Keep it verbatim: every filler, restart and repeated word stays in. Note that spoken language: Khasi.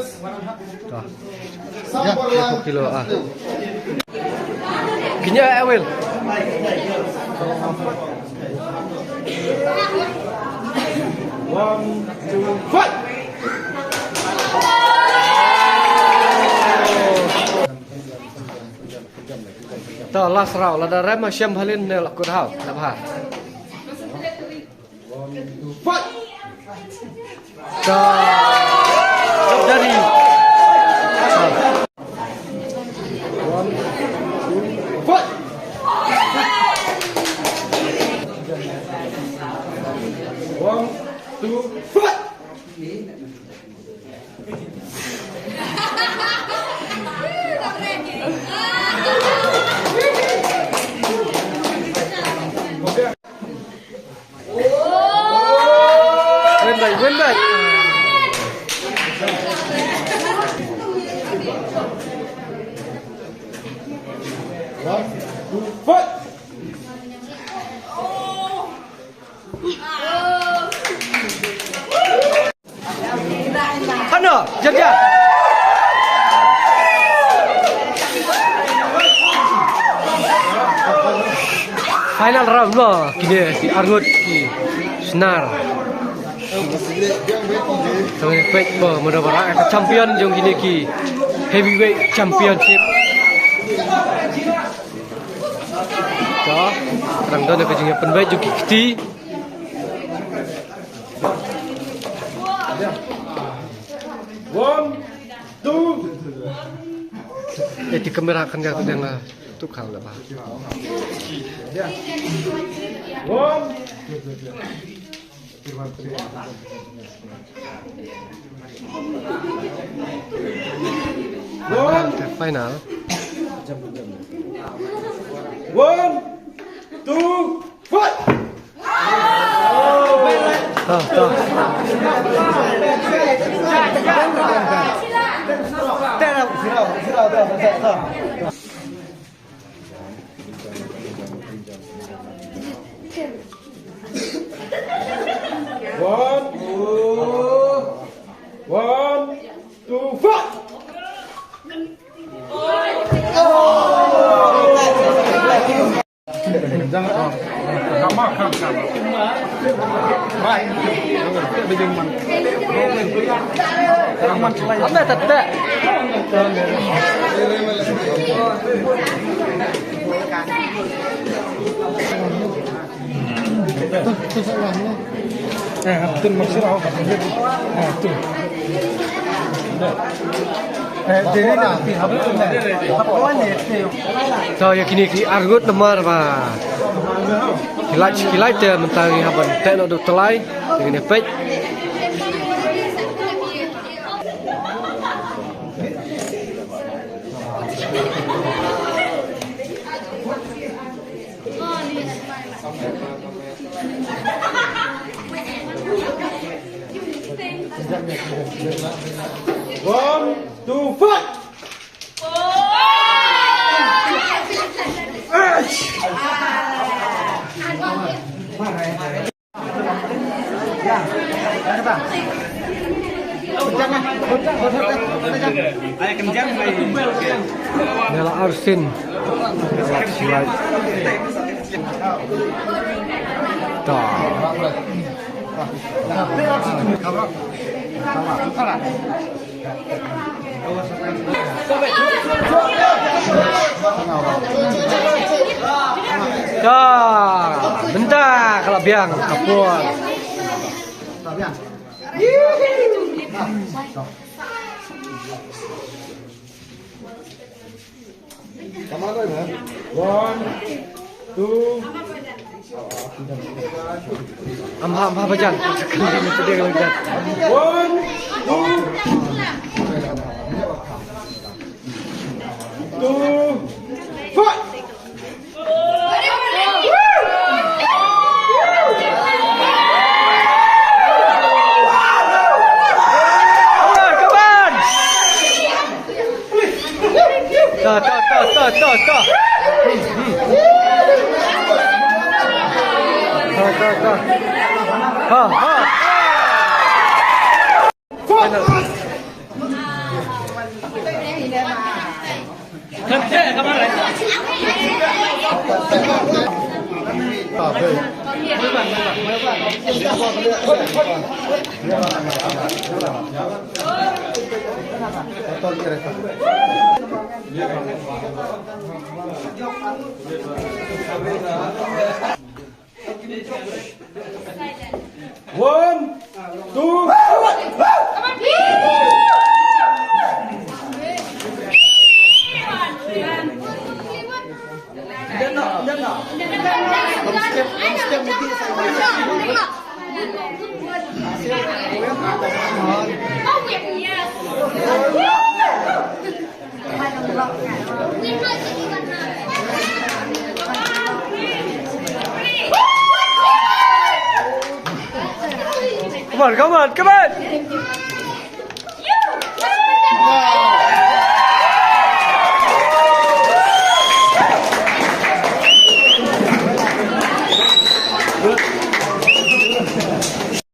To. Ya, satu kilo, ah. Kenya, Awil. One, two, fight! To, last round, lada rem shem halin ne la kut hau, la bha. Fight! To, dari. Fight! One, two, fight! Win back, win back. One, two, fight! Hana, jam jam. Final round mo, kine ki arngut ki snar. Tang peit mo, mano ba ka champion jong kine ki heavyweight championship. To, tang don ka jingpynbeit jong ki kti. One, two. Eh, ti kamera kan ka dang, ah, tu kau lah, bah. One. One. Final. One, two, fight! To, to. One, one, two, fight! To, ïa kine ki arngut namar ba ki lait, ki lait te mynta ngi hap ban teh noh da u tlai. Te ngin ïa peit. One, two, fight! Nela Arsin. Ta. Ka bynta ka la biang ka por. One, two. Am ha, am ha, bajan. One, two. Two, fight! Come on! Ta, ta, ta, ta, ta, ta. Ta, ta, ta. Ha, ha. Final. One, two. Come on, come on, come on!